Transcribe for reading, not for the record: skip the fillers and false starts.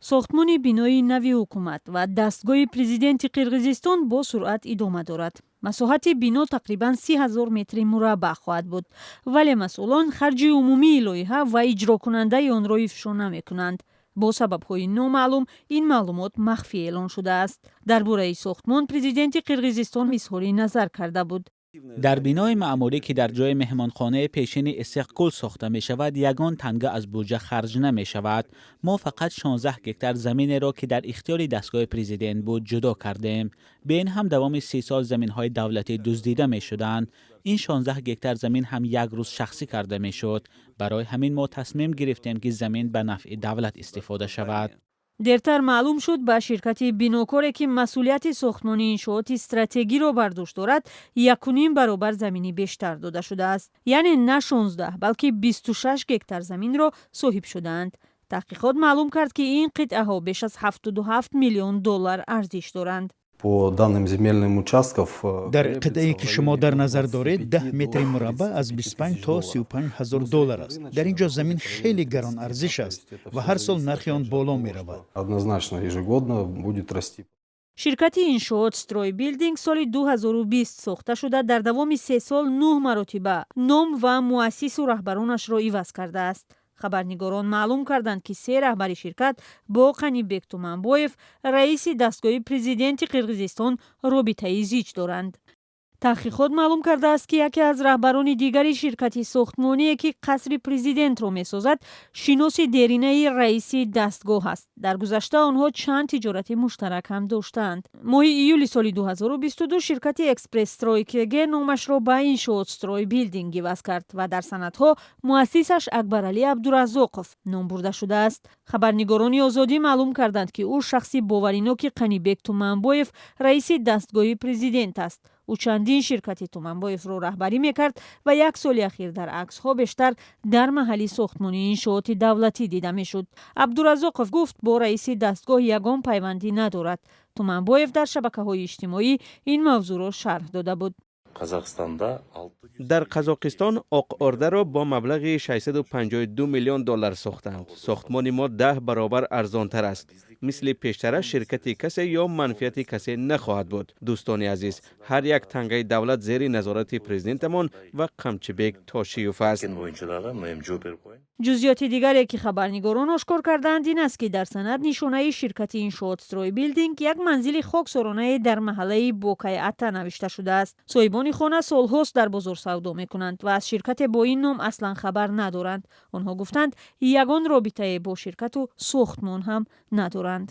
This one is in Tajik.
Сохтмони бинои нави ҳукумат ва дастгоҳи президенти Қирғизистон бо суръат идома дорад. Масоҳати бино тақрибан 30 000 метри мураббаъ хоҳад буд, вале масъулон харҷи умумии лоиҳа ва иҷрокунандаи онро ифшо намекунанд. Бо сабабҳои номаълум ин маълумот махфӣ эълон шудааст. Дар бораи сохтмон президенти Қирғизистон изҳори назар карда буд. Дар бинои маъмурӣ, ки дар ҷои меҳмонхонаи пешини Иссиқкул сохта мешавад, ягон танга аз буҷа харҷ намешавад. Мо фақат 16 гектар заминеро, ки дар ихтиёри дастгоҳи президент буд, ҷудо кардем. Бе ин ҳам давоми 30 сол заминҳои давлатӣ дуздида мешуданд. Ин 16 гектар замин ҳам як рӯз шахсӣ карда мешуд. Барои ҳамин мо тасмим гирифтем, ки замин ба нафъи давлат истифода шавад. Дертар маълум шуд, ба ширкати бинокоре, ки масъулияти сохтмони иншооти стратегиро бар дӯш дорад, 1,5 баробар замини бештар дода шудааст, яъне на 16, балки 26 гектар заминро соҳиб шудаанд. Таҳқиқот маълум кард, ки ин қитъаҳо беш аз 77 миллион доллар арзиш доранд. По данным земельным участков Э, дар қитъае, ки шумо дар назар доред, 10 метри мураббаъ аз 25 то 35 ҳазор доллар аст. Дар ин ҷо замин хеле гаронарзиш аст ва ҳар сол нархи он боло меравад. Однозначно ежегодно будет расти. Ширкати иншоот Строй Билдинг соли 2020 сохта шуда, дар давоми 3 сол нӯҳ маротиба ном ва муассису раҳбаронашро иваз кардааст. Хабарнигорон маълум карданд, ки се раҳбари ширкат бо Қанибек Туманбоев, раиси дастгоҳи президенти Қирғизистон, робитаи зич доранд. Таҳқиқот маълум кардааст, ки яке аз раҳбарони дигари ширкати сохтмоние, ки қасри президентро месозад, шиноси деринаи раиси дастгоҳ аст. Дар гузашта онҳо чанд тиҷорати муштарак ҳам доштаанд. Моҳи июли соли 2022 ширкати Экспресстрой КГ номашро ба Иншоот Строй Билдинг иваз кард ва дар санадҳо муассисаш Акбаралӣ Абдуразоқов ном бурда шудааст. Хабарнигорони Озодӣ маълум карданд, ки ӯ шахси бовариноки Қанибек Туманбоев, раиси дастгоҳи президент аст. Ӯ чандин ширкати Туманбоевро раҳбарӣ мекард ва як соли ахир дар аксҳо бештар дар маҳалли сохтмони иншооти давлатӣ дида мешуд. Абдуразоқов гуфт, бо раиси дастгоҳ ягон пайвандӣ надорад. Туманбоев дар шабакаҳои иҷтимоӣ ин мавзӯъро шарҳ дода буд. Дар Қазоқистон Оқ Ордаро бо маблағи 652 миллион доллар сохтанд. Сохтмони мо 10 баробар арзонтар аст. Мисли пештара ширкати касе ё манфиати касе нахоҳад буд. Дӯстони азиз, ҳар як тангаи давлат зери назорати президентамон ва Қамчибек Тошиев аст. Ҷузъиёти дигаре, ки хабарнигорон ошкор кардаанд, ин аст, ки дар санад нишонаи ширкати Иншоот Строй Билдинг як манзили хоксоронае дар маҳаллаи Бокай Ата навишта шудааст. Соҳибони хона солҳост дар бозор савдо мекунанд ва аз ширкате бо ин ном аслан хабар надоранд. Онҳо гуфтанд, ягон робитае бо ширкату сохтмон ҳам надоранд.